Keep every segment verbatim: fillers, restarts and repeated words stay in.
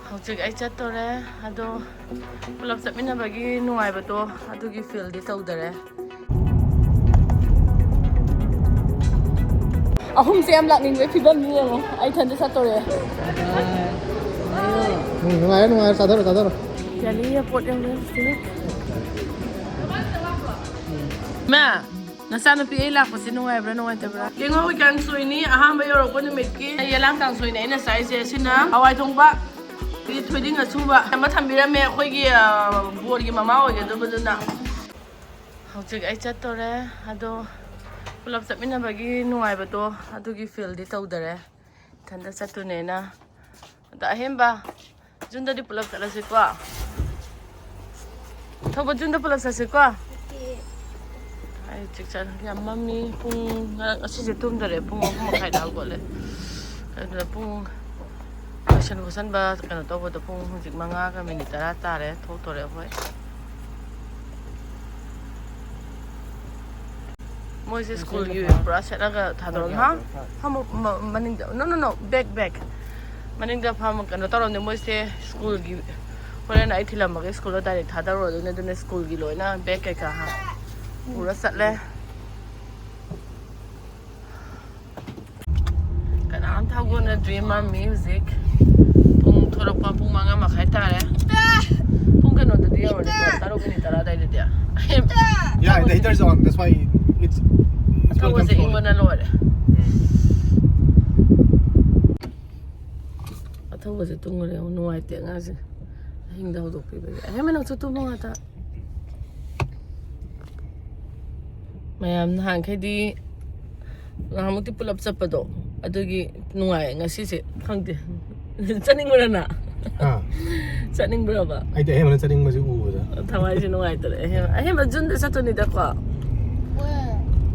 ꯍꯧꯖꯤꯛ ꯑꯩ ꯆꯠꯇꯣꯔꯦ꯫ ꯑꯗꯣ ꯄꯨꯂꯞ ꯆꯠꯃꯤꯟꯅꯕꯒꯤ ꯅꯨꯡꯉꯥꯏꯕꯗꯣ, ꯑꯗꯨꯒꯤ ꯐꯤꯜꯗꯤ ꯇꯧꯗꯔꯦ꯫ ꯑꯍꯨꯝꯁꯦ ꯌꯥꯝ ꯂꯥꯛꯅꯤꯡꯕꯒꯤ ꯐꯤꯕꯝꯅꯤ, ꯌꯦꯡꯉꯣ꯫ ꯑꯩ ꯏꯊꯟꯇ ꯆꯠꯇꯣꯔꯦ꯫ ꯎꯝ, ꯅꯨꯡꯉꯥꯏꯔꯦ, ꯅꯨꯡꯉꯥꯏꯔꯦ꯫ ꯆꯥꯊꯔꯣ, ꯆꯥꯊꯔꯣ꯫ ꯗꯦꯜꯂꯤ ꯑꯦꯌꯥꯔꯄꯣꯔꯠ ꯌꯧꯔꯦ ꯍꯧꯖꯤꯛ꯫ ꯃꯥ, ꯅꯆꯥꯅꯨꯄꯤ ꯑꯩ ꯂꯥꯛꯄꯁꯦ ꯅꯨꯡꯉꯥꯏꯕ꯭ꯔꯥ, ꯅꯨꯡꯉꯥꯏꯇꯕ꯭ꯔꯥ? ꯀꯦꯡꯉꯣꯏ ꯀꯥꯡꯁꯣꯏꯅꯤ, ꯑꯍꯥꯟꯕ ꯌꯧꯔꯛꯄ ꯅꯨꯃꯤꯠꯀꯤ꯫ ꯌꯦꯂꯥꯡ ꯀꯥꯡꯁꯣꯏꯅꯦ ꯑꯩꯅ ꯆꯥꯏꯁꯦ꯫ ꯁꯤꯅ ꯍꯋꯥꯏ ꯊꯣꯡꯕ, ꯁꯤꯗꯤ ꯊꯣꯏꯗꯤꯡ ꯑꯁꯨꯕ ꯑꯃ ꯊꯝꯕꯤꯔꯝꯃꯦ, ꯑꯩꯈꯣꯏꯒꯤ, ꯑ, ꯕꯣꯔꯒꯤ ꯃꯃꯥ ꯑꯣꯏꯒꯗꯕꯗꯨꯅ꯫ ꯍꯧꯖꯤꯛ ꯑꯩ ꯆꯠꯇꯣꯔꯦ꯫ ꯑꯗꯣ ꯄꯨꯂꯞ ꯆꯠꯃꯤꯟꯅꯕꯒꯤ ꯅꯨꯡꯉꯥꯏꯕꯗꯣ, ꯑꯗꯨꯒꯤ ꯐꯤꯜꯗꯤ ꯇꯧꯗꯔꯦ꯫ ꯏꯊꯟꯇ ꯆꯠꯇꯣꯏꯅꯦꯅ꯫ ꯑꯗꯣ ꯑꯍꯦꯟꯕ, ꯖꯨꯟꯗꯗꯤ ꯄꯨꯂꯞ ꯆꯠꯂꯁꯤꯀꯣ꯫ ꯊꯧꯕ, ꯖꯨꯟꯗ ꯄꯨꯂꯞ ꯆꯠꯁꯤꯀꯣ꯫ ꯑꯩ ꯍꯧꯖꯤꯛ ꯆꯠ-, ꯌꯥꯝ ꯃꯝꯃꯤ꯫ ꯄꯨꯡ, ꯉꯔꯥꯡ, ꯉꯁꯤꯁꯦ ꯇꯨꯝꯗꯔꯦ꯫ ꯄꯨꯡ ꯑꯍꯨꯝ ꯃꯈꯥꯏꯗ ꯍꯧꯒꯠꯂꯦ꯫ ꯑꯗꯨꯅ ꯄꯨꯡ ꯂꯣꯏꯁꯟ ꯈꯣꯠꯆꯟꯕ, ꯀꯩꯅꯣ ꯇꯧꯕꯗꯣ, ꯄꯨꯡ ꯍꯧꯖꯤꯛ ꯃꯉꯥꯒ ꯃꯤꯅꯤꯠ ꯇꯔꯥ ꯇꯥꯔꯦ꯫ ꯊꯣꯛꯇꯣꯔꯦ ꯑꯩꯈꯣꯏ꯫ ꯃꯣꯏꯁꯦ ꯁ꯭ꯀꯨꯜꯒꯤ ꯄꯨꯔꯥ ꯁꯦꯠꯂꯒ ꯊꯥꯗꯣꯔꯛꯑꯣ꯫ ꯍꯥ? ꯐꯝꯃꯨ, ꯃ-, ꯃꯅꯤꯡꯗ꯫ No, no, no, back, back꯫ ꯃꯅꯤꯡꯗ ꯐꯝ-, ꯀꯩꯅꯣ ꯇꯧꯔꯝꯅꯦ ꯃꯣꯏꯁꯦ ꯁ꯭ꯀꯨꯜꯒꯤ꯫ ꯍꯣꯔꯦꯟ ꯑꯩ ꯊꯤꯜꯂꯝꯃꯒ ꯁ꯭ꯀꯨꯜꯗ ꯗꯥꯏꯔꯦꯛ ꯊꯥꯗꯔꯨꯔꯗꯣꯏꯅꯦ꯫ ꯑꯗꯨꯅ ꯁ꯭ꯀꯨꯜꯒꯤ ꯂꯣꯏꯅ ꯕꯦꯛ ꯀꯩꯀꯥ ꯍꯥ ꯄꯨꯔ ꯆꯠꯂꯦ꯫ ꯀꯅꯥꯝꯇ ꯍꯧꯒꯠꯅꯗ꯭ꯔꯤ꯫ ꯃꯝꯃꯤ ꯍꯧꯖꯤꯛ꯫ ꯄꯨꯡ ꯊꯣꯔꯛꯄ ꯄꯨꯡ ꯃꯉꯥ ꯃꯈꯥꯏ ꯇꯥꯔꯦ꯫ ꯄꯨꯡ ꯀꯩꯅꯣꯗꯗꯤ ꯌꯧꯔꯅꯤꯀꯣ, ꯇꯔꯨꯛ ꯃꯤꯅꯤꯠ ꯇꯔꯥ ꯑꯗꯥꯏꯗꯗꯤ꯫ Yeah, the heater is on. That's why it's, it's gonna come ꯑꯊꯧꯕꯁꯦ slowly. ꯏꯪꯕꯅ ꯂꯣꯏꯔꯦ꯫ ꯎꯝ꯫ ꯑꯊꯧꯕꯁꯦ ꯇꯨꯝꯈ꯭ꯔꯦ꯫ ꯌꯥꯝ ꯅꯨꯡꯉꯥꯏꯇꯦ ꯑꯉꯥꯡꯁꯦ꯫ ꯑꯍꯤꯡꯗ ꯍꯧꯗꯣꯛꯄꯤꯕꯒꯤ꯫ ꯑꯍꯦꯟꯕ ꯅꯪꯁꯨ ꯇꯨꯝꯃꯣ ꯉꯥꯛꯇ꯫ ꯃꯌꯥꯝ ꯅꯍꯥꯟꯈꯩꯗꯤ, ꯅꯍꯥꯟꯃꯨꯛꯇꯤ ꯄꯨꯂꯞ ꯆꯠꯄꯗꯣ, ꯑꯗꯨꯒꯤ ꯅꯨꯡꯉꯥꯏ꯫ ꯉꯁꯤꯁꯦ ꯈꯪꯗꯦ꯫ ꯆꯠꯅꯤꯡꯕ꯭ꯔꯥ ꯅꯪ? ꯍꯥ? ꯆꯠꯅꯤꯡꯕ꯭ꯔꯕ? ꯑꯩꯗꯤ ꯑꯍꯦꯟꯕꯅ ꯆꯠꯅꯤꯡꯕꯁꯤ ꯎꯕꯗ꯫ ꯊꯋꯥꯏꯁꯦ ꯅꯨꯡꯉꯥꯏꯇꯔꯦ꯫ ꯑꯍꯦꯟꯕ, ꯑꯍꯦꯟꯕ ꯖꯨꯟꯗ ꯆꯠꯇꯣꯏꯅꯤꯗꯀꯣ꯫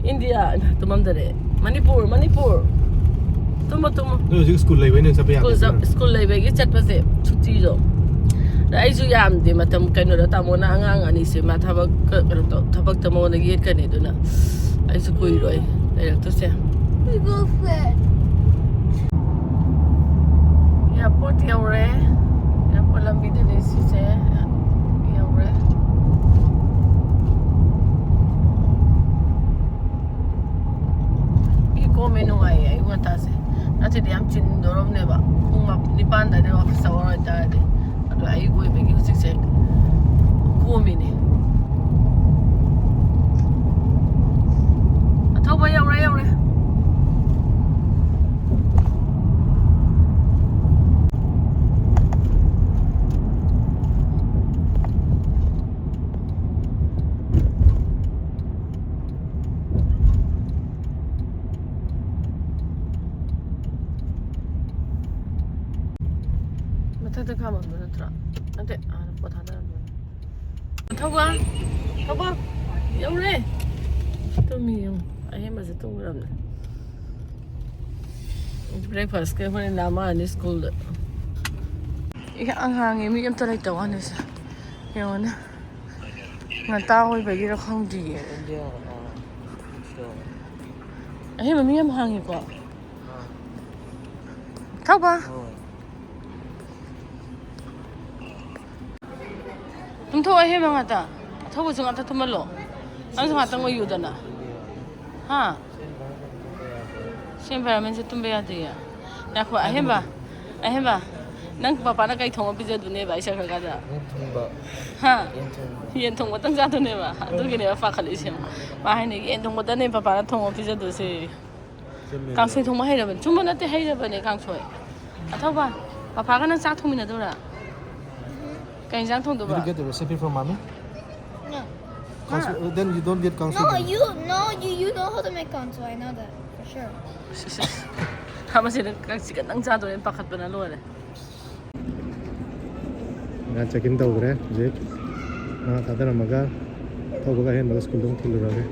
ꯏꯟꯗꯤꯌꯥ, ꯏꯃꯥ, ꯇꯨꯝꯃꯝꯗꯔꯦ꯫ ꯃꯅꯤꯄꯨꯔ, ꯃꯅꯤꯄꯨꯔ꯫ ꯇꯨꯝꯃꯣ, ꯇꯨꯝꯃꯣ꯫ ꯅꯣꯏ ꯍꯧꯖꯤꯛ ꯁ꯭ꯀꯨꯜ ꯂꯩꯕꯩ ꯅꯣꯏ ꯆꯠꯄ ꯌꯥꯗꯦ꯫ ꯁ꯭ꯀꯨꯜ ꯆꯠ-, ꯁ꯭ꯀꯨꯜ ꯂꯩꯕꯒꯤ ꯆꯠꯄꯁꯦ, ꯁꯨꯇꯤꯗꯣ꯫ ꯑꯗ ꯑꯩꯁꯨ ꯌꯥꯝꯗꯦ ꯃꯇꯝ꯫ ꯀꯩꯅꯣꯗ ꯇꯥꯃꯣꯅ ꯑꯉꯥꯡ ꯑꯅꯤꯁꯦ ꯃꯥ ꯊꯕꯛ ꯀ-, ꯀꯩꯅꯣ ꯇꯧ-, ꯊꯕꯛꯇ ꯃꯉꯣꯟꯗ ꯌꯦꯠꯀꯅꯤ꯫ ꯑꯗꯨꯅ ꯑꯩꯁꯨ ꯀꯨꯏꯔꯣꯏ ꯂꯩꯔꯛꯇꯣꯏꯁꯦ꯫ ꯑꯦꯌꯥꯔꯄꯣꯔꯠ ꯌꯧꯔꯦ꯫ ꯂꯝꯕꯤꯗꯅꯦ ꯁꯤꯁꯦ ꯌꯧꯔꯦ꯫ ꯃꯤ ꯀꯣꯝꯃꯦ, ꯅꯨꯡꯉꯥꯏꯌꯦ ꯑꯌꯨꯛ ꯉꯟꯇꯥꯁꯦ꯫ ꯅꯠꯇ꯭ꯔꯗꯤ ꯌꯥꯝ ꯆꯤꯟꯗꯧꯔꯕꯅꯦꯕ꯫ ꯄꯨꯡ ꯃꯥ-, ꯅꯤꯄꯥꯟꯗꯅꯦ office hour ꯑꯣꯏꯇꯥꯔꯗꯤ꯫ ꯑꯗꯣ ꯑꯌꯨꯛ ꯑꯣꯏꯕꯒꯤ ꯍꯧꯖꯤꯛꯁꯦ ꯀꯣꯝꯃꯤꯅꯦ꯫ ꯑꯊꯧꯕ ꯌꯧꯔꯦ, ꯌꯧꯔꯦ꯫ ꯃꯊꯛꯇ ꯈꯥꯝꯃꯝꯕ ꯅꯠꯇ꯭ꯔꯣ? ꯅꯠꯇꯦ, ꯑꯥꯗ ꯄꯣꯠ ꯊꯥꯗꯔꯝꯕ꯫ ꯊꯧꯕ, ꯊꯧꯕ, ꯌꯧꯔꯦ꯫ ꯇꯨꯝꯃꯤ ꯌꯦꯡꯉꯨ, ꯑꯍꯦꯟꯕꯁꯦ ꯇꯨꯝꯈ꯭ꯔꯕꯅꯦ꯫ Breakfastꯀ ꯍꯣꯔꯦꯟ ꯂꯥꯝꯃꯛꯑꯅꯤ ꯁ꯭ꯀꯨꯜꯗ꯫ ꯏꯍꯥꯡ ꯍꯥꯡꯉꯦ, ꯃꯤ ꯑꯝꯇ ꯂꯩꯇꯕ ꯋꯥꯅꯤꯁꯦ꯫ ꯌꯦꯡꯉꯨꯅꯦ꯫ ꯉꯟꯇꯥ ꯑꯣꯏꯕꯒꯤꯔ ꯈꯪꯗꯤꯌꯦ꯫ ꯑꯍꯦꯟꯕ ꯃꯤ ꯌꯥꯝ ꯍꯥꯡꯉꯤꯀꯣ꯫ ꯊꯧꯕ꯫ ꯇꯨꯝꯊꯣꯛꯑꯣ, ꯑꯍꯦꯟꯕ ꯉꯥꯛꯇ꯫ ꯑꯊꯧꯕꯁꯨ ꯉꯥꯛꯇ ꯇꯨꯝꯍꯜꯂꯣ꯫ ꯅꯪꯁꯨ ꯉꯥꯛꯇꯪ ꯑꯣꯏꯌꯨꯗꯅ꯫ ꯍꯥ? ꯁꯤ environmentꯁꯦ ꯇꯨꯝꯕ ꯌꯥꯗꯦꯌꯦ꯫ ꯉꯥꯏꯈꯣ, ꯑꯍꯦꯟꯕ꯫ ꯑꯍꯦꯟꯕ꯫ ꯅꯪ ꯄꯄꯥꯅ ꯀꯩ ꯊꯣꯡꯉ ꯄꯤꯖꯗꯣꯏꯅꯦꯕ ꯑꯩ ꯆꯠꯈ꯭ꯔꯀꯥꯟꯗ? ꯌꯦꯟ ꯊꯣꯡꯕ꯫ ꯍꯥ? ꯌꯦꯟ ꯊꯣꯡꯕ꯫ ꯌꯦꯟ ꯊꯣꯡꯕꯇꯪ ꯆꯥꯗꯣꯏꯅꯦꯕ꯫ ꯑꯗꯨꯒꯤꯅꯦꯕ ꯄꯥꯈꯠꯂꯛꯏꯁꯦ꯫ ꯃꯥ ꯍꯥꯏꯅꯦ, "ꯌꯦꯟ ꯊꯣꯡꯕꯇꯅꯦ ꯄꯄꯥꯅ ꯊꯣꯡꯉ ꯄꯤꯖꯗꯣꯏꯁꯦ꯫" ꯆꯨꯝꯃꯦ꯫ ꯀꯥꯡꯁꯣꯏ ꯊꯣꯡꯕ ꯍꯩꯔꯕꯅꯤ꯫ ꯆꯨꯝꯕ ꯅꯠꯇꯦ, ꯍꯩꯔꯕꯅꯦ ꯀꯥꯡꯁꯣꯏ꯫ ꯑꯊꯧꯕ, ꯄꯄꯥꯒ ꯅꯪ ꯆꯥꯛ ꯊꯣꯡꯃꯤꯟꯅꯗꯣꯏꯔꯥ? ꯀꯩ ꯏꯟꯖꯥꯡ Did you ꯊꯣꯡꯗꯣꯏꯕ? Get the recipe from mommy? No. Kangsu-, uh, then you don't get kangsu. No, then you, no, you, you know how to make kansu. I know that for sure. ꯁꯤꯁ, ꯁꯤꯁ꯫ ꯊꯥ ꯃꯁꯤꯗ ꯀꯥꯡꯁꯤ ꯈꯛꯇꯪ ꯆꯥꯗꯣꯔꯦꯅ ꯄꯥꯈꯠꯄꯅ ꯂꯣꯏꯔꯦ꯫ ꯉꯥ check in ꯇꯧꯈ꯭ꯔꯦ ꯍꯧꯖꯤꯛ꯫ ꯉꯥ ꯊꯥꯗꯔꯝꯃꯒ ꯊꯧꯕꯒ ꯑꯍꯦꯟꯕꯒ ꯁ꯭ꯀꯨꯜꯗ ꯑꯃꯨꯛ ꯊꯤꯜꯂꯨꯔꯒꯦ꯫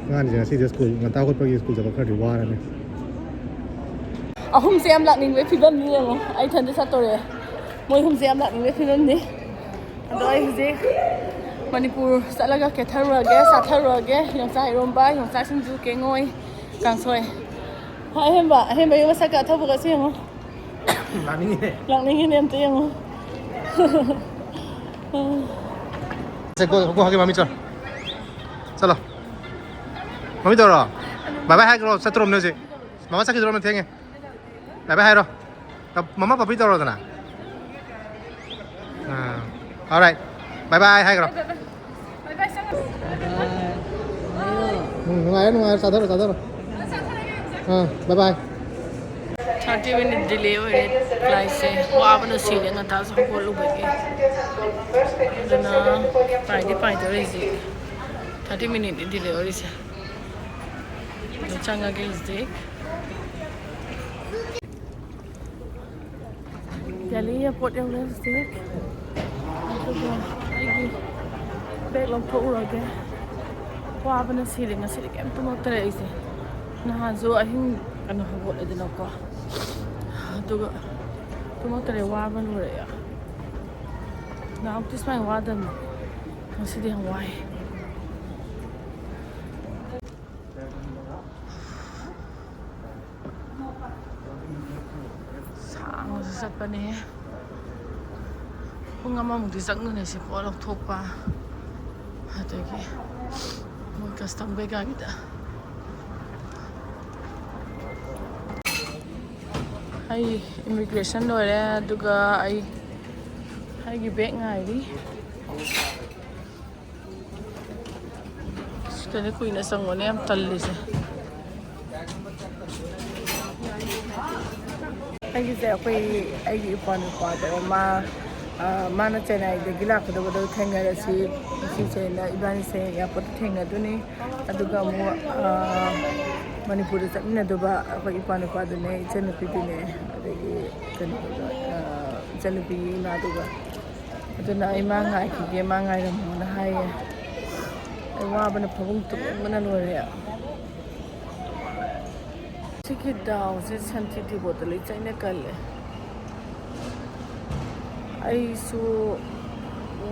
ꯑꯉꯥꯡꯁꯦ ꯉꯁꯤꯁꯦ ꯁ꯭ꯀꯨꯜ ꯉꯟꯇꯥ ꯍꯧꯒꯠꯄꯒꯤ ꯁ꯭ꯀꯨꯜ ꯆꯠꯄ ꯈꯔꯗꯤ ꯋꯥꯔꯅꯤ꯫ ꯑꯍꯨꯝꯁꯦ ꯌꯥꯝ ꯂꯥꯛꯅꯤꯡꯕꯒꯤ ꯐꯤꯕꯝꯅꯤ ꯌꯦꯡꯉꯣ꯫ ꯑꯩ ꯏꯊꯟꯇ ꯆꯠꯇꯣꯔꯦ꯫ ꯃꯣꯏ ꯑꯍꯨꯝꯁꯦ ꯌꯥꯝ ꯂꯥꯛꯅꯤꯡꯕꯒꯤ ꯐꯤꯕꯝꯅꯤ꯫ ꯑꯗꯣ ꯑꯩ ꯍꯧꯖꯤꯛ ꯃꯅꯤꯄꯨꯔ ꯆꯠꯂꯒ ꯀꯦꯊꯔꯨꯔꯒꯦ, ꯆꯥꯊꯔꯨꯔꯒꯦ꯫ ꯌꯣꯡꯆꯥꯛ ꯏꯔꯣꯝꯕ, ꯌꯣꯡꯆꯥꯛ ꯁꯤꯡꯖꯨ, ꯀꯦꯡꯉꯣꯏ, ꯀꯥꯡꯁꯣꯏ꯫ ꯑꯍꯦꯟꯕ, ꯑꯍꯦꯟꯕꯒꯤ ꯃꯁꯛꯀ ꯑꯊꯧꯕꯒꯁꯦ ꯌꯦꯡꯉꯣ꯫ ꯂꯥꯛꯅꯤꯡꯉꯤꯅꯦ꯫ ꯂꯥꯛꯅꯤꯡꯉꯤꯅꯦ, ꯑꯝꯇ ꯌꯦꯡꯉꯣ꯫ ꯁꯦ, ꯒꯣ, ꯒꯣ, ꯍꯥꯏꯒꯦ, ꯃꯃꯤ ꯆꯠꯂꯣ꯫ ꯆꯠꯂꯣ꯫ ꯃꯃꯤ ꯇꯧꯔꯣ꯫ ꯕꯥꯏ ꯕꯥꯏ ꯍꯥꯏꯈ꯭ꯔꯣ, ꯆꯠꯇꯣꯔꯝꯅꯦ ꯍꯧꯖꯤꯛ꯫ ꯃꯃꯥ ꯆꯠꯈꯤꯗꯣꯔꯝꯅꯦ, ꯊꯦꯡꯉꯦ꯫ ꯕꯥꯏ ꯕꯥꯏ ꯍꯥꯏꯔꯣ꯫ ꯃꯃꯥ ꯄꯥꯄꯤ ꯇꯧꯔꯣꯗꯅ꯫ ꯑꯥ, all right. ꯕꯥꯏ ꯕꯥꯏ ꯍꯥꯏꯈ꯭ꯔꯣ꯫ ꯎꯝ, ꯅꯨꯡꯉꯥꯏꯔꯦ, ꯅꯨꯡꯉꯥꯏꯔꯦ, ꯆꯥꯊꯔꯣ, ꯆꯥꯊꯔꯣ꯫ ꯑꯥ, ꯕꯥꯏ ꯕꯥꯏ꯫ Thirty minute delay ꯑꯣꯏꯔꯦ flightꯁꯦ꯫ ꯋꯥꯕꯅ ꯁꯤꯔꯦ ꯉꯟꯇꯥꯁꯨ ꯍꯧꯒꯠꯂꯨꯕꯒꯤ꯫ ꯑꯗꯨꯅ ꯄꯥꯏꯗꯤ ꯄꯥꯏꯗꯧꯔꯤꯁꯤ꯫ Thirty minute delay ꯑꯣꯏꯔꯤꯁꯦ꯫ ꯑꯗꯨ ꯆꯪꯉꯒꯦ ꯍꯧꯖꯤꯛ꯫ ꯗꯦꯜꯂꯤ airport ꯌꯧꯔꯦ ꯍꯧꯖꯤꯛ꯫ ꯑꯗꯨꯒ ꯑꯩꯒꯤ bag ꯂꯧꯊꯣꯛꯎꯔꯒꯦ꯫ ꯋꯥꯕꯅ ꯁꯤꯔꯦ ꯉꯁꯤꯗꯤ, ꯀꯩꯝ ꯇꯨꯝꯃꯛꯇꯔꯦ ꯑꯩꯁꯦ꯫ ꯅꯍꯥꯟꯁꯨ ꯑꯍꯤꯡ ꯀꯩꯅꯣ ꯍꯧꯒꯠꯂꯦꯗꯅꯀꯣ, ꯑꯗꯨꯒ ꯇꯨꯝꯃꯛꯇꯔꯦ, ꯋꯥꯕꯅ ꯂꯣꯏꯔꯦ꯫ ꯅꯍꯥꯟꯃꯨꯛꯇꯤ ꯁꯨꯃꯥꯏꯅ ꯋꯥꯗꯕꯅꯤ, ꯉꯁꯤꯗꯤ ꯌꯥꯝ ꯋꯥꯏ꯫ ꯁꯥꯡꯅꯁꯨ ꯆꯠꯄꯅꯦ꯫ ꯄꯨꯡ ꯑꯃꯃꯨꯛꯇꯤ ꯆꯪꯒꯅꯤ ꯁꯤ ꯄꯣꯠ ꯂꯧꯊꯣꯛꯄ꯫ ꯑꯗꯒꯤ ꯃꯣꯏ custom ꯀꯩꯀꯥꯒꯤꯗ꯫ ꯑꯩ immigration ꯂꯣꯏꯔꯦ, ꯑꯗꯨꯒ ꯑꯩ ꯑꯩꯒꯤ bag ꯉꯥꯏꯔꯤ꯫ ꯁꯤꯗꯗꯤ ꯀꯨꯏꯅ ꯆꯪꯕꯅꯦ, ꯌꯥꯝ ꯇꯜꯂꯤꯁꯦ꯫ ꯑꯩꯒꯤꯁꯦ ꯑꯩꯈꯣꯏ, ꯑꯩꯒꯤ ꯏꯄ꯭ꯋꯥ ꯅꯨꯄꯥꯗꯣ, ꯃꯥ, ꯑ, ꯃꯥꯅ ꯆꯦꯟꯅꯥꯏꯗꯒꯤ ꯂꯥꯛꯀꯗꯕꯗꯣ ꯊꯦꯡꯅꯔꯁꯤ, ꯉꯁꯤꯁꯦꯅ ꯏꯕꯥꯅꯤꯁꯦ airportꯇ ꯊꯦꯡꯅꯗꯣꯏꯅꯤ꯫ ꯑꯗꯨꯒ ꯑꯃꯨꯛ, ꯑ, ꯃꯅꯤꯄꯨꯔꯗ ꯆꯠꯃꯤꯟꯅꯗꯧꯕ ꯑꯩꯈꯣꯏ ꯏꯄ꯭ꯋꯥ ꯅꯨꯄꯥꯗꯨꯅꯦ, ꯏꯆꯟꯅꯨꯄꯤꯗꯨꯅꯦ, ꯑꯗꯒꯤ ꯀꯩꯅꯣꯗꯨꯒ, ꯑ, ꯏꯆꯟꯅꯨꯄꯤꯒꯤ ꯏꯃꯥꯗꯨꯒ꯫ ꯑꯗꯨꯅ ꯑꯩ ꯃꯥ ꯉꯥꯏꯈꯤꯒꯦ, ꯃꯥ ꯉꯥꯏꯔꯝꯃꯣꯅ ꯍꯥꯏꯌꯦ꯫ ꯑꯩ ꯋꯥꯕꯅ, ꯐꯃꯨꯡ ꯇꯨꯝꯅꯤꯡꯕꯅ ꯂꯣꯏꯔꯦ꯫ ꯁꯤꯒꯤ ꯗꯥꯎꯁꯦ ꯁꯟꯇꯤ ꯗꯤꯕꯣꯠꯇ ꯂꯩ ꯆꯩꯅ ꯀꯜꯂꯦ꯫ ꯑꯩꯁꯨ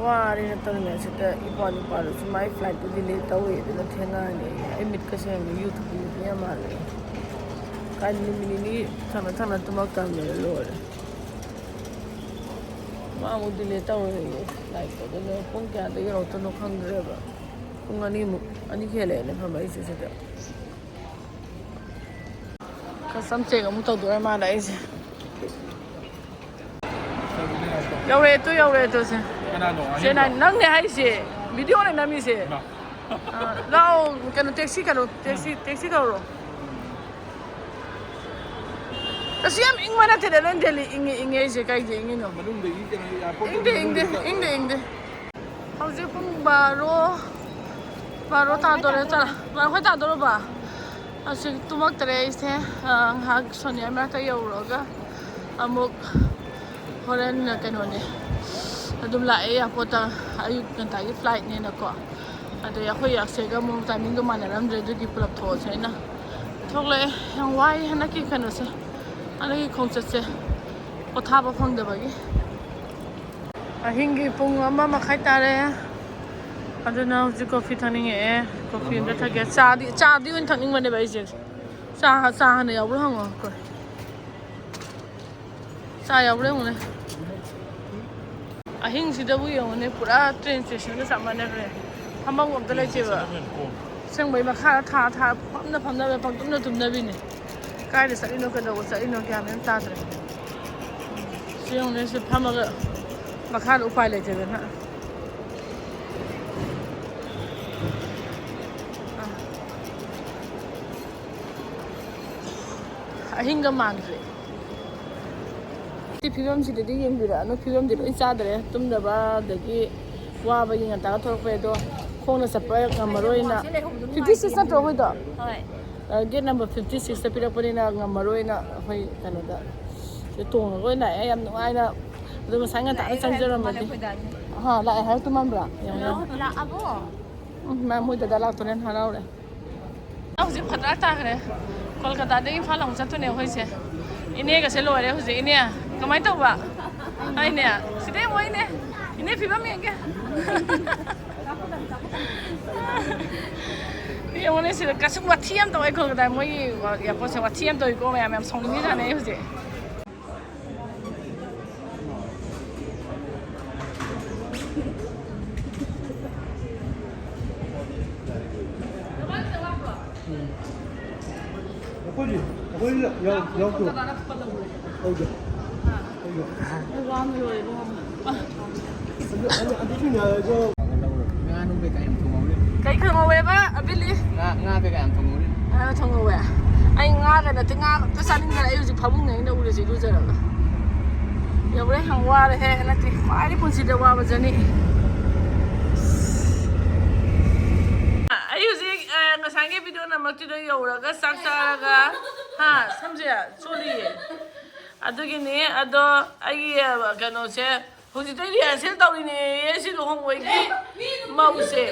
ꯋꯥꯔꯦꯅ ꯇꯧꯔꯤꯉꯩꯁꯤꯗ ꯏꯄ꯭ꯋꯥ ꯅꯨꯄꯥꯗꯨꯁꯨ ꯃꯥꯏ flightꯇꯨ delay ꯇꯧꯋꯦ, ꯑꯗꯨꯅ ꯊꯦꯡꯉꯛꯑꯅꯤ꯫ ꯑꯩ ꯃꯤꯠꯀꯁꯦ ꯌꯦꯡꯉꯨ, ꯌꯨ ꯊꯛꯄ ꯃꯤꯠ ꯌꯥꯝ ꯃꯥꯜꯂꯦ꯫ ꯀꯥꯏ ꯅꯨꯃꯤꯠ ꯅꯤꯅꯤ ꯊꯪꯅ ꯊꯪꯅ ꯇꯨꯝꯃꯛꯇꯕꯅꯤꯅ ꯂꯣꯏꯔꯦ꯫ ꯃꯥ ꯑꯃꯨꯛ ꯗꯤꯂꯦ ꯇꯧꯔꯦꯌꯦ꯫ ꯂꯥꯏꯔꯤꯛꯇꯣ ꯑꯗꯨꯅ ꯄꯨꯡ ꯀꯌꯥꯗ ꯌꯧꯔꯛꯇꯣꯏꯅꯣ ꯈꯪꯗ꯭ꯔꯦꯕ꯫ ꯄꯨꯡ ꯑꯅꯤꯃꯨꯛ, ꯑꯅꯤ ꯍꯦꯜꯂꯛꯑꯦꯅꯦ ꯐꯝꯃꯛꯏꯁꯦ ꯁꯤꯗ꯫ ꯀꯁꯝ ꯆꯦꯛ ꯑꯃꯨꯛ ꯇꯧꯗꯣꯔꯦ ꯃꯥꯅ ꯑꯩꯁꯦ꯫ ꯌꯧꯔꯛꯑꯦ ꯇꯨ, ꯌꯧꯔꯛꯑꯦ ꯇꯨ ꯁꯦ꯫ ꯀꯅꯥꯅꯣ? ꯁꯦ, ꯑꯍꯤꯡꯂꯣ? ꯅꯪ-, ꯅꯪꯅꯦ ꯍꯥꯏꯁꯦ꯫ ꯚꯤꯗꯤꯑꯣꯅꯦ ꯅꯝꯃꯤꯁꯦ꯫ ꯏꯃꯥ꯫ ꯑ, ꯂꯥꯛꯑꯣ, ꯀꯩꯅꯣ, ꯇꯦꯛꯁꯤ ꯀꯩꯅꯣ, ꯇꯦꯛꯁꯤ, ꯇꯦꯛꯁꯤ ꯀꯧꯔꯣ꯫ ꯀꯩꯁꯨ ꯌꯥꯝ ꯏꯪꯕ ꯅꯠꯇꯦꯗ, ꯅꯣꯏ ꯗꯦꯜꯂꯤ ꯏꯪꯉꯤ, ꯏꯪꯉꯤ ꯑꯩꯁꯦ ꯀꯩꯒꯤ ꯏꯪꯉꯤꯅꯣ? ꯃꯅꯨꯡꯗ ꯏꯪ-, ꯀꯩꯅꯣ, airport ꯏꯪꯗꯦ, ꯏꯪꯗꯦ, ꯃꯅꯨꯡꯗ ꯏꯪꯗꯦ, ꯏꯪꯗꯦ꯫ ꯍꯧꯖꯤꯛ ꯄꯨꯡ ꯕꯥꯔꯣ, ꯕꯥꯔꯣ ꯇꯥꯗꯣꯔꯦ, ꯇꯥ-, ꯕꯥꯔꯣ ꯈꯔ ꯇꯥꯗꯣꯔꯕ? ꯍꯧꯖꯤꯛ ꯇꯨꯝꯃꯛꯇꯔꯦ ꯑꯩꯁꯦ꯫ ꯑ, ꯉꯥꯏꯍꯥꯛ ꯁꯣꯅꯤꯌꯥ ꯃꯅꯥꯛꯇ ꯌꯧꯔꯨꯔꯒ ꯑꯃꯨꯛ ꯍꯣꯔꯦꯟ ꯀꯩꯅꯣꯅꯦ, ꯑꯗꯨꯝ ꯂꯥꯛꯑꯦ ꯑꯦꯌꯥꯔꯄꯣꯔꯠꯇ꯫ ꯑꯌꯨꯛ ꯉꯟꯇꯥꯒꯤ flightꯅꯦꯅꯀꯣ꯫ ꯑꯗꯩ ꯑꯩꯈꯣꯏ ꯑꯁꯤꯒ ꯑꯃꯨꯛ timingꯗꯣ ꯃꯥꯟꯅꯔꯝꯗ꯭ꯔꯦ, ꯑꯗꯨꯒꯤ ꯄꯨꯂꯞ ꯊꯣꯛꯑꯁꯦ ꯍꯥꯏꯅ ꯊꯣꯛꯂꯛꯑꯦ꯫ ꯌꯥꯝ ꯋꯥꯏ ꯍꯟꯗꯛꯀꯤ ꯀꯩꯅꯣꯁꯦ, ꯍꯟꯗꯛꯀꯤ ꯈꯣꯡꯆꯠꯁꯦ, ꯄꯣꯊꯥꯕ ꯐꯪꯗꯕꯒꯤ꯫ ꯑꯍꯤꯡꯒꯤ ꯄꯨꯡ ꯑꯃ ꯃꯈꯥꯏ ꯇꯥꯔꯦ꯫ ꯑꯗꯨꯅ ꯍꯧꯖꯤꯛ ꯀꯣꯐꯤ ꯊꯛꯅꯤꯡꯉꯛꯑꯦ꯫ ꯀꯣꯐꯤ ꯑꯝꯇ ꯊꯛꯀꯦ꯫ ꯆꯥꯗꯤ, ꯆꯥꯗꯤ ꯑꯣꯏꯅ ꯊꯛꯅꯤꯡꯕꯅꯦꯕ ꯑꯩꯁꯦ꯫ ꯆꯥ, ꯆꯥ ꯍꯥꯟꯅ ꯌꯥꯎꯕ꯭ꯔꯥ ꯍꯪꯉꯣ꯫ ꯆꯥ ꯌꯥꯎꯕ꯭ꯔꯥ ꯌꯦꯡꯉꯨꯅꯦ꯫ ꯑꯍꯤꯡꯁꯤꯗꯕꯨ ꯌꯦꯡꯉꯨꯅꯦ, ꯄꯨꯔꯥ train stationꯒ ꯆꯞ ꯃꯥꯟꯅꯈ꯭ꯔꯦ꯫ ꯐꯝꯐꯝ ꯑꯝꯇ ꯂꯩꯇꯦꯕ꯫ ꯑꯁꯦꯡꯕꯩ ꯃꯈꯥꯗ ꯊꯥ ꯊꯥ ꯐꯝꯅ ꯐꯝꯅꯕ ꯄꯪꯇꯨꯝꯅ ꯇꯨꯝꯅꯕꯤꯅꯦ꯫ ꯀꯥꯏꯗ ꯆꯠꯂꯤꯅꯣ ꯀꯩꯗꯧꯕ ꯆꯠꯂꯤꯅꯣ ꯒ꯭ꯌꯥꯟ ꯃꯦꯟ ꯇꯥꯗ꯭ꯔꯦ꯫ ꯁꯤ ꯌꯦꯡꯉꯨꯅꯦ, ꯁꯤ ꯐꯝꯃꯒ ꯃꯈꯥꯗ ꯎꯄꯥꯏ ꯂꯩꯇꯗꯅ꯫ ꯑꯍꯤꯡꯒ ꯃꯥꯟꯗ꯭ꯔꯦ꯫ ꯁꯤ ꯐꯤꯕꯝꯁꯤꯗꯗꯤ ꯌꯦꯡꯕꯤꯔꯛꯑꯅꯨ, ꯐꯤꯕꯝꯗꯤ ꯂꯣꯏ ꯆꯥꯗ꯭ꯔꯦ꯫ ꯇꯨꯝꯗꯕ ꯑꯗꯒꯤ ꯋꯥꯕꯒꯤ ꯉꯟꯇꯥꯒ ꯊꯣꯛꯂꯛꯄꯩ꯫ ꯑꯗꯣ ꯈꯣꯡꯅ ꯆꯠꯄ ꯉꯝꯃꯔꯣꯏꯅ꯫ Fifty six ꯅꯠꯇ꯭ꯔꯣ ꯑꯩꯈꯣꯏꯗꯣ? ꯍꯣꯏ꯫ ꯑ, gate number fifty sixꯇ ꯄꯤꯔꯛꯄꯅꯤꯅ ꯉꯝꯃꯔꯣꯏꯅ ꯑꯩꯈꯣꯏ ꯀꯩꯅꯣꯗ ꯁꯤꯗ ꯇꯣꯡꯉꯒ ꯑꯣꯏꯅ ꯂꯥꯛꯑꯦ꯫ ꯌꯥꯝ ꯅꯨꯡꯉꯥꯏꯅ꯫ ꯑꯗꯨ ꯉꯁꯥꯏ ꯉꯟꯇꯥꯅ ꯂꯥꯛꯑꯦ, ꯆꯪꯖꯔꯝꯃꯗꯤ꯫ ꯑꯩꯈꯣꯏ ꯗꯥꯗꯤ꯫ ꯑꯍꯥ, ꯂꯥꯛꯑꯦ ꯍꯥꯏꯔꯛꯇꯣꯏ ꯃꯥꯟꯕ꯭ꯔꯥ? ꯌꯦꯡꯉꯣ, ꯌꯦꯡꯉꯣ꯫ ꯂꯥꯛꯑꯕꯣ? ꯎꯝ, ꯃꯥ ꯃꯣꯏ ꯗꯗꯥ ꯂꯥꯛꯇꯣꯔꯦꯅ ꯍꯔꯥꯎꯔꯦ꯫ ꯍꯧꯖꯤꯛ ꯐꯗ꯭ꯔꯥꯛ ꯇꯥꯈ꯭ꯔꯦ꯫ ꯀꯣꯜꯀꯇꯥꯗꯒꯤ ꯏꯝꯐꯥꯜ ꯑꯃꯨꯛ ꯆꯠꯇꯣꯏꯅꯦ ꯑꯩꯈꯣꯏꯁꯦ꯫ ꯏꯅꯦꯒꯁꯦ ꯂꯣꯏꯔꯦ ꯍꯧꯖꯤꯛ꯫ ꯏꯅꯦ, ꯀꯃꯥꯏꯅ ꯇꯧꯕ? ꯍꯥꯏꯅꯦ꯫ ꯁꯤꯗ ꯌꯦꯡꯉꯣ ꯏꯅꯦ꯫ ꯏꯅꯦ ꯐꯤꯕꯝ ꯌꯦꯡꯒꯦ꯫ ꯌꯦꯡꯉꯨꯅꯦ, ꯁꯤꯗ ꯀꯩꯁꯨ ꯋꯥꯊꯤ ꯌꯥꯝ ꯇꯧꯋꯦ꯫ ꯀꯣꯜꯀꯇꯥ ꯃꯣꯏꯒꯤ ꯑꯦꯌꯥꯔꯄꯣꯔꯠꯁꯦ ꯋꯥꯊꯤ ꯌꯥꯝ ꯇꯧꯋꯤꯀꯣ꯫ ꯃꯌꯥꯝ ꯌꯥꯝ ꯁꯥꯎꯅꯤꯡꯉꯤꯖꯥꯠꯅꯦ ꯑꯩ ꯍꯧꯖꯤꯛ꯫ ꯑꯩꯈꯣꯏꯗꯤ ꯑꯩꯈꯣꯏꯗꯤ ꯌꯥꯎ- ꯌꯥꯎꯗ꯭ꯔꯣ? ꯇꯧꯗꯦ꯫ ꯇꯧꯗꯦ꯫ ꯑꯗꯨ- ꯑꯗꯨ- ꯑꯗꯨꯁꯨ ꯌꯥꯏ, ꯑꯗꯣ ꯉꯥ ꯅꯨꯡ ꯀꯩꯀꯥ ꯌꯥꯝ ꯊꯣꯡꯍꯧꯔꯤ꯫ ꯀꯩ ꯊꯣꯡꯍꯧꯋꯦꯕ, ꯑꯕꯤꯂꯤ? ꯉꯥ- ꯉꯥ ꯀꯩꯀꯥ ꯌꯥꯝ ꯊꯣꯡꯍꯧꯔꯤ꯫ ꯉꯥ ꯊꯣꯡꯍꯧꯋꯦ꯫ ꯑꯩ ꯉꯥꯒ ꯅꯠꯇꯦ, ꯉꯥ ꯑꯝꯇ ꯆꯥꯅꯤꯡꯗꯔꯦ꯫ ꯑꯩ ꯍꯧꯖꯤꯛ ꯐꯃꯨꯡꯗ ꯑꯩꯅ ꯎꯔꯤꯁꯦ ꯏꯔꯨꯖꯔꯒ꯫ ꯌꯧꯔꯦ꯫ ꯌꯥꯝ ꯋꯥꯔꯦꯍꯦ꯫ ꯍꯟꯗꯛꯇꯤ ꯈ꯭ꯋꯥꯏꯗꯒꯤ ꯄꯨꯟꯁꯤꯗ ꯋꯥꯕ ꯖꯔꯅꯤ꯫ ꯑꯩ ꯍꯧꯖꯤꯛ, ꯑ, ꯉꯁꯥꯏꯒꯤ ꯚꯤꯗꯤꯑꯣ ꯅꯝꯃꯛꯇ꯭ꯔꯤꯗꯣ ꯌꯧꯔꯒ ꯆꯥꯛ ꯆꯥꯔꯒ, ꯍꯥ, ꯁꯝꯁꯦ ꯆꯣꯠꯂꯤꯌꯦ꯫ ꯑꯗꯨꯒꯤꯅꯤ꯫ ꯑꯗꯣ ꯑꯩꯒꯤ, ꯑ, ꯀꯩꯅꯣꯁꯦ ꯍꯧꯖꯤꯛꯇꯩ ꯔꯤꯍꯔꯁꯦꯜ ꯇꯧꯔꯤꯅꯦꯌꯦ ꯁꯤ ꯂꯨꯍꯣꯡꯕꯒꯤ ꯃꯧꯁꯦ꯫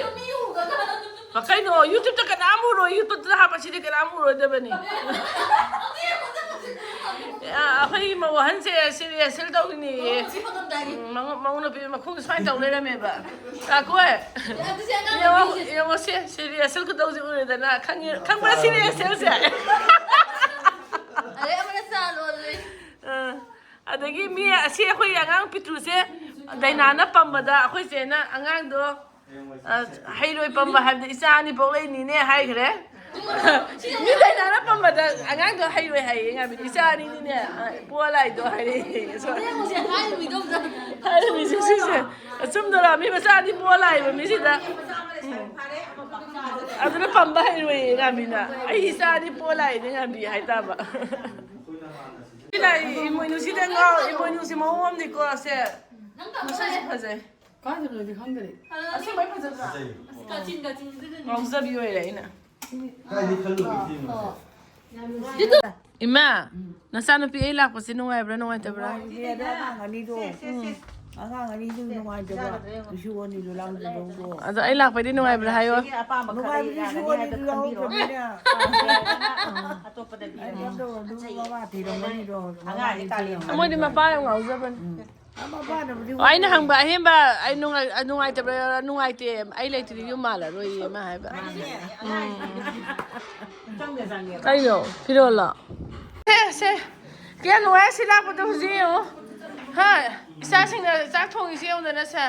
ꯀꯩꯅꯣ, YouTube-ꯇ ꯀꯅꯥꯝ ꯎꯔꯣꯏ, YouTube-ꯇ ꯍꯥꯞꯄꯁꯤꯗꯤ ꯀꯅꯥꯝ ꯎꯔꯣꯏꯗꯕꯅꯤ꯫ ꯑ, ꯑꯩꯈꯣꯏꯒꯤ ꯃꯧ ꯑꯍꯟꯁꯦ ꯁꯤ ꯔꯤꯍꯔꯁꯦꯜ ꯇꯧꯔꯤꯅꯦꯌꯦ꯫ ꯎꯝ, ꯃꯉꯣ- ꯃꯧ ꯅꯨꯄꯤ ꯃꯈꯣꯡ ꯁꯨꯃꯥꯏꯅ ꯇꯧ ꯂꯩꯔꯝꯃꯦꯕ꯫ ꯇꯥꯀꯣꯏ꯫ ꯌꯦꯡꯉꯣ, ꯌꯦꯡꯉꯣ ꯁꯦ, ꯁꯤ ꯔꯤꯍꯔꯁꯦꯜ ꯈꯨꯇꯧꯁꯤ ꯎꯔꯦꯗꯅ꯫ ꯈꯪꯉꯤ- ꯈꯪꯕ꯭ꯔꯥ ꯁꯤ ꯔꯤꯍꯔꯁꯦꯜꯁꯦ? ꯑꯗꯩ ꯑꯃꯅ ꯆꯥ ꯂꯣꯜꯂꯦ꯫ ꯑ, ꯑꯗꯒꯤ ꯃꯤ ꯑꯁꯤ ꯑꯩꯈꯣꯏꯒꯤ ꯑꯉꯥꯡ ꯄꯤꯇ꯭ꯔꯨꯁꯦ ꯗꯥꯏꯅꯥꯅ ꯄꯝꯕꯗ ꯑꯩꯈꯣꯏ ꯆꯦꯅ ꯑꯉꯥꯡꯗꯣ, ꯑ, ꯍꯩꯔꯣꯏ ꯄꯝꯕ ꯍꯥꯏꯕꯗ ꯏꯆꯥ ꯑꯅꯤ ꯄꯣꯛꯂꯛꯏꯅꯤꯅꯦ ꯍꯥꯏꯈ꯭ꯔꯦ꯫ ꯃꯤ ꯗꯥꯏꯅꯥꯅ ꯄꯝꯕꯗ ꯑꯉꯥꯡꯗꯣ ꯍꯩꯔꯣꯏ ꯍꯥꯏꯌꯦ ꯉꯥꯏꯕꯤꯗꯤ꯫ ꯏꯆꯥ ꯑꯅꯤꯅꯤꯅꯦ, ꯑ, ꯄꯣꯛꯑ ꯂꯥꯛꯏꯗꯣ ꯍꯥꯏꯔꯛꯑꯦ꯫ ꯍꯥꯏꯔꯝꯃꯤꯁꯦ ꯁꯤꯁꯦ꯫ ꯑꯆꯨꯝꯗꯔꯣ? ꯃꯤ ꯃꯆꯥ ꯑꯅꯤ ꯄꯣꯛꯑ ꯂꯥꯛꯏꯕ ꯃꯤꯁꯤꯗ꯫ ꯑꯗꯨꯅ ꯄꯝꯕ ꯍꯩꯔꯣꯏꯌꯦ ꯉꯥꯟꯕꯤꯅ꯫ ꯑꯩ ꯏꯆꯥ ꯑꯅꯤ ꯄꯣꯛꯑ ꯂꯥꯛꯏꯅꯦ ꯉꯥꯟꯕꯤ ꯍꯥꯏꯇꯥꯕ꯫ ꯁꯤ ꯂꯥꯛꯏ ꯏꯃꯣꯏꯅꯨꯁꯤꯗ ꯉꯥꯎ-, ꯏꯃꯣꯏꯅꯨꯁꯤ ꯃꯑꯣꯡ ꯑꯃꯅꯤꯀꯣ ꯁꯦ꯫ ꯃꯁꯛꯁꯨ ꯐꯖꯩ꯫ ꯀꯥꯏꯗꯅꯣꯗꯤ ꯈꯪꯗ꯭ꯔꯦ꯫ ꯑꯁꯦꯡꯕꯩ ꯐꯖꯗ꯭ꯔꯥ? ꯉꯥꯎꯖꯕꯤ ꯑꯣꯏꯔꯦ ꯑꯩꯅ꯫ ꯀꯥꯏꯗꯩ ꯈꯜꯂꯨꯒꯦ ꯁꯤ ꯃꯁꯦ? ꯏꯃꯥ, ꯅꯆꯥꯅꯨꯄꯤ ꯑꯩ ꯂꯥꯛꯄꯁꯦ ꯅꯨꯡꯉꯥꯏꯕ꯭ꯔꯥ ꯅꯨꯡꯉꯥꯏꯇꯕ꯭ꯔꯥ? ꯅꯨꯡꯉꯥꯏꯇꯦ, ꯑꯗꯣ ꯑꯉꯥꯡ ꯑꯅꯤꯗꯣ, ꯎꯝ, ꯑꯉꯥꯡ ꯑꯅꯤꯗꯨ ꯅꯨꯡꯉꯥꯏꯇꯕ, ꯏꯁꯨ ꯑꯅꯤꯗꯨ ꯂꯥꯡꯗꯧꯗꯣ꯫ ꯑꯗꯣ ꯑꯩ ꯂꯥꯛꯄꯩꯗꯤ ꯅꯨꯡꯉꯥꯏꯕ꯭ꯔꯥ ꯍꯥꯏꯌꯣ? ꯅꯨꯡꯉꯥꯏꯕꯗꯤ ꯏꯁꯨ ꯑꯅꯤꯗꯨ ꯌꯥꯎꯗ꯭ꯔꯕꯅꯤꯅ꯫ ꯑꯗꯨ ꯃꯃꯥ ꯊꯤꯔꯝꯒꯅꯤꯗꯣ, ꯃꯃꯥ ꯊꯤꯔꯝꯒꯅꯤ꯫ ꯃꯣꯏꯗꯤ ꯃꯄꯥ ꯌꯥꯝ ꯉꯥꯎꯖꯕꯅꯤ꯫ ꯎꯝ꯫ ꯃꯄꯥꯅꯕꯨꯗꯤ ꯑꯣ, ꯑꯩꯅ ꯍꯪꯕ ꯑꯍꯦꯟꯕ, ꯑꯩ ꯅꯨꯡꯉꯥꯏ-, ꯑ, ꯅꯨꯡꯉꯥꯏꯇꯕ꯭ꯔꯥ? ꯅꯨꯡꯉꯥꯏꯇꯦ, ꯑꯩ ꯂꯩꯇ꯭ꯔꯗꯤ ꯌꯨꯝ ꯃꯥꯜꯂꯔꯣꯏꯌꯦ ꯃꯥ ꯍꯥꯏꯕ꯫ ꯎꯝ꯫ ꯀꯩꯅꯣ? ꯐꯤꯔꯣꯜꯂꯣ? ꯁꯦ, ꯁꯦ꯫ ꯀꯌꯥ ꯅꯨꯡꯉꯥꯏ ꯁꯤ ꯂꯥꯛꯄꯗꯣ ꯍꯧꯖꯤꯛ ꯌꯦꯡꯉꯣ꯫ ꯍꯥ? ꯏꯆꯥꯁꯤꯡꯅ ꯆꯥꯛ ꯊꯣꯡꯉꯤꯁꯦ ꯌꯦꯡꯉꯨꯗꯅ ꯁꯦ꯫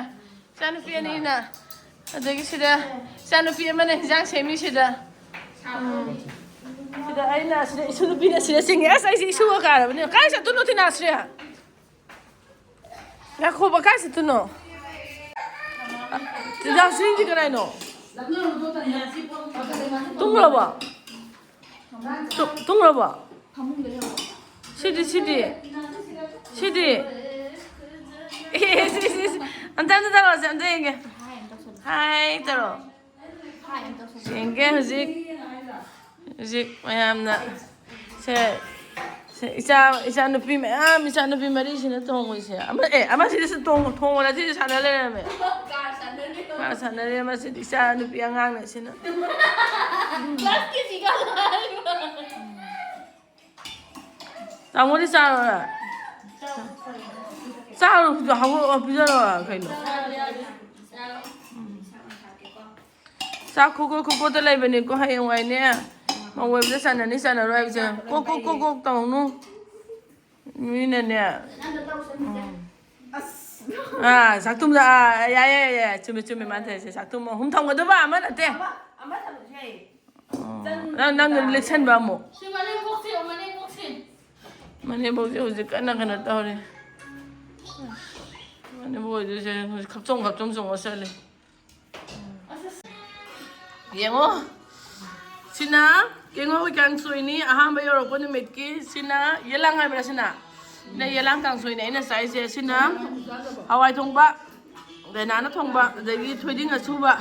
ꯏꯆꯥꯅꯨꯄꯤ ꯑꯅꯤꯅ꯫ ꯑꯗꯒꯤ ꯁꯤꯗ ꯏꯆꯥꯅꯨꯄꯤ ꯑꯃꯅ ꯍꯤꯟꯖꯥꯡ ꯁꯦꯝꯃꯤ ꯁꯤꯗ꯫ ꯎꯝ꯫ ꯁꯤꯗ ꯑꯩꯅ, ꯁꯤꯗ ꯏꯁꯨ ꯅꯨꯄꯤꯅ ꯁꯤꯗ ꯆꯤꯡꯉꯦ꯫ ꯑꯁ, ꯑꯩꯁꯦ ꯏꯁꯨꯒ ꯀꯥꯔꯕꯅꯦ꯫ ꯀꯥꯏ ꯆꯠꯇꯣꯏꯅꯣ ꯇꯤꯅꯥꯁ꯭ꯔꯤ? ꯉꯥꯏꯈꯣꯕ, ꯀꯥꯏ ꯆꯠꯇꯣꯏꯅꯣ? ꯇꯤꯅꯥꯁ꯭ꯔꯤꯗꯤ ꯀꯅꯥꯏꯅꯣ? ꯇꯨꯝꯈ꯭ꯔꯕꯣ? ꯇꯨ-, ꯇꯨꯝꯈ꯭ꯔꯕꯣ? ꯁꯤꯗꯤ, ꯁꯤꯗꯤ꯫ ꯁꯤꯗꯤ꯫ ꯑꯦ, ꯁꯤ, ꯁꯤ, ꯁꯤ꯫ ꯑꯝꯇ, ꯑꯝꯇ ꯇꯧꯔꯛꯑꯣꯁꯦ, ꯑꯝꯇ ꯌꯦꯡꯒꯦ꯫ ꯍꯥꯏ ꯇꯧꯔꯣ꯫ ꯌꯦꯡꯒꯦ ꯍꯧꯖꯤꯛ꯫ ꯍꯧꯖꯤꯛ ꯃꯌꯥꯝꯅ ꯁꯦ, ꯁꯦ, ꯏꯆꯥ, ꯏꯆꯥꯅꯨꯄꯤ ꯃꯌꯥꯝ, ꯏꯆꯥꯅꯨꯄꯤ ꯃꯔꯤꯁꯤꯅ ꯇꯣꯡꯉꯤꯁꯦ꯫ ꯑꯃ, ꯑꯦ, ꯑꯃꯁꯤꯗꯤꯁꯨ ꯇꯣꯡ-, ꯊꯣꯡꯕ ꯅꯠꯇꯦ, ꯁꯥꯟꯅ ꯂꯩꯔꯝꯃꯦ꯫ ꯀꯥꯔ ꯁꯥꯟꯅꯔꯤ꯫ ꯀꯥꯔ ꯁꯥꯟꯅꯔꯤ ꯑꯃꯁꯤꯗꯤ, ꯏꯆꯥꯅꯨꯄꯤ ꯑꯉꯥꯡꯅ ꯁꯤꯅ꯫ ꯀ꯭ꯂꯥꯁ ꯀꯦ ꯖꯤ ꯀꯥꯗ ꯉꯥꯏꯔꯤꯕ꯫ ꯇꯥꯃꯣꯗꯤ ꯆꯥꯔꯣꯔꯥ? ꯆꯥꯔꯣ, ꯍꯧꯒꯠꯂꯣ, ꯄꯤꯖꯔꯣꯔꯥ ꯀꯩꯅꯣ? ꯆꯥꯛ ꯈꯨꯀꯣꯠ ꯈꯨꯀꯣꯠꯇ ꯂꯩꯕꯅꯤꯀꯣ, ꯍꯌꯦꯡꯋꯥꯏꯅꯦ꯫ ꯃꯧ ꯑꯣꯏꯕꯗ ꯆꯟꯅꯅꯤ ꯆꯟꯅꯔꯣꯏ ꯍꯥꯏꯕꯁꯦ꯫ ꯀꯣꯛ, ꯀꯣꯛ, ꯀꯣꯛ, ꯀꯣꯛ ꯇꯧꯅꯨ꯫ ꯃꯤꯅꯅꯦ꯫ ꯎꯝ꯫ ꯑꯥ, ꯆꯥꯛꯇꯨꯝꯗ, ꯑꯥ, ꯌꯥꯏ, ꯌꯥꯏ, ꯌꯥꯏ꯫ ꯆꯨꯝꯃꯦ, ꯆꯨꯝꯃꯦ, ꯃꯥꯅ ꯇꯧꯔꯤꯁꯦ꯫ ꯆꯥꯛꯇꯨꯝ ꯑꯍꯨꯝ ꯊꯝꯒꯗꯕ ꯑꯃ ꯅꯠꯇꯦ꯫ ꯑꯃ, ꯑꯃ ꯊꯝꯃꯁꯨ ꯌꯥꯏꯌꯦ꯫ ꯑꯣ꯫ ꯅꯪ, ꯅꯪꯅ ꯂꯤꯠꯁꯟꯕ ꯑꯃꯨꯛ꯫ ꯁꯤ ꯃꯅꯦꯝꯕꯣꯛꯁꯦ, ꯃꯅꯦꯝꯕꯣꯛꯁꯦ꯫ ꯃꯅꯦꯝꯕꯣꯛꯁꯦ ꯍꯧꯖꯤꯛ ꯀꯟꯅ ꯀꯩꯅꯣ ꯇꯧꯔꯤ꯫ ꯃꯅꯦꯝꯕꯣꯛ ꯑꯣꯏꯗꯣꯏꯁꯦ ꯍꯧꯖꯤꯛ ꯈꯞꯆꯣꯡ ꯈꯞꯆꯣꯡ ꯆꯣꯡꯉ ꯆꯠꯂꯤ꯫ ꯌꯦꯡꯉꯣ꯫ ꯁꯤꯅ ꯀꯦꯡꯉꯣꯏ ꯀꯥꯡꯁꯣꯏꯅꯤ, ꯑꯍꯥꯟꯕ ꯌꯧꯔꯛꯄ ꯅꯨꯃꯤꯠꯀꯤ꯫ ꯁꯤꯅ ꯌꯦꯂꯥꯡ ꯍꯥꯏꯕ꯭ꯔꯥ ꯁꯤꯅ? ꯁꯤꯅ ꯌꯦꯂꯥꯡ ꯀꯥꯡꯁꯣꯏꯅꯤ ꯑꯩꯅ ꯆꯥꯏꯁꯦ꯫ ꯁꯤꯅ ꯍꯋꯥꯏ ꯊꯣꯡꯕ, ꯗꯥꯏꯅꯥꯅ ꯊꯣꯡꯕ, ꯑꯗꯒꯤ ꯊꯣꯏꯗꯤꯡ ꯑꯁꯨꯕ,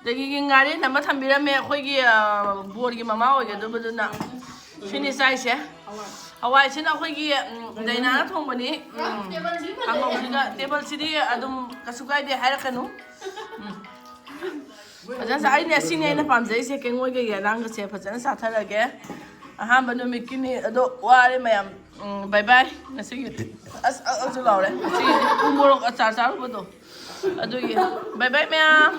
ꯑꯗꯒꯤ ꯉꯥꯔꯦꯟ ꯑꯃ ꯊꯝꯕꯤꯔꯝꯃꯦ ꯑꯩꯈꯣꯏꯒꯤ, ꯑ, ꯕꯣꯔꯒꯤ ꯃꯃꯥ ꯑꯣꯏꯒꯗꯕꯗꯨꯅ꯫ ꯁꯤꯅꯤ ꯆꯥꯏꯁꯦ꯫ ꯍꯋꯥꯏꯁꯤꯅ ꯑꯩꯈꯣꯏꯒꯤ, ꯎꯝ, ꯗꯥꯏꯅꯥꯅ ꯊꯣꯡꯕꯅꯤ꯫ ꯎꯝ, ꯀꯥꯡꯍꯧꯁꯤꯒ, ꯇꯦꯕꯜꯁꯤꯗꯤ ꯑꯗꯨꯝ ꯀꯩꯁꯨ ꯀꯥꯏꯗꯦ ꯍꯥꯏꯔꯛꯀꯅꯨ꯫ ꯎꯝ꯫ ꯐꯖꯅ ꯆꯥ-, ꯑꯩꯅꯦ, ꯁꯤꯅꯦ ꯑꯩꯅ ꯄꯥꯝꯖꯩꯁꯦ, ꯀꯦꯡꯉꯣꯏꯒ ꯌꯦꯂꯥꯡꯒꯁꯦ ꯐꯖꯅ ꯆꯥꯊꯔꯒꯦ꯫ ꯑꯍꯥꯟꯕ ꯅꯨꯃꯤꯠꯀꯤꯅꯤ ꯑꯗꯣ, ꯋꯥꯔꯦ ꯃꯌꯥꯝ꯫ ꯎꯝ, bye bye꯫ ꯉꯁꯤꯒꯤ ꯑꯁ ꯑ- ꯑꯁꯨ ꯂꯥꯎꯔꯦ꯫ ꯉꯁꯤꯒꯤꯗꯤ ꯎ ꯃꯣꯔꯣꯛ ꯑꯆꯥꯔ ꯆꯥꯔꯨꯕꯗꯣ ꯑꯗꯨꯒꯤ꯫ Bye bye ꯃꯌꯥꯝ꯫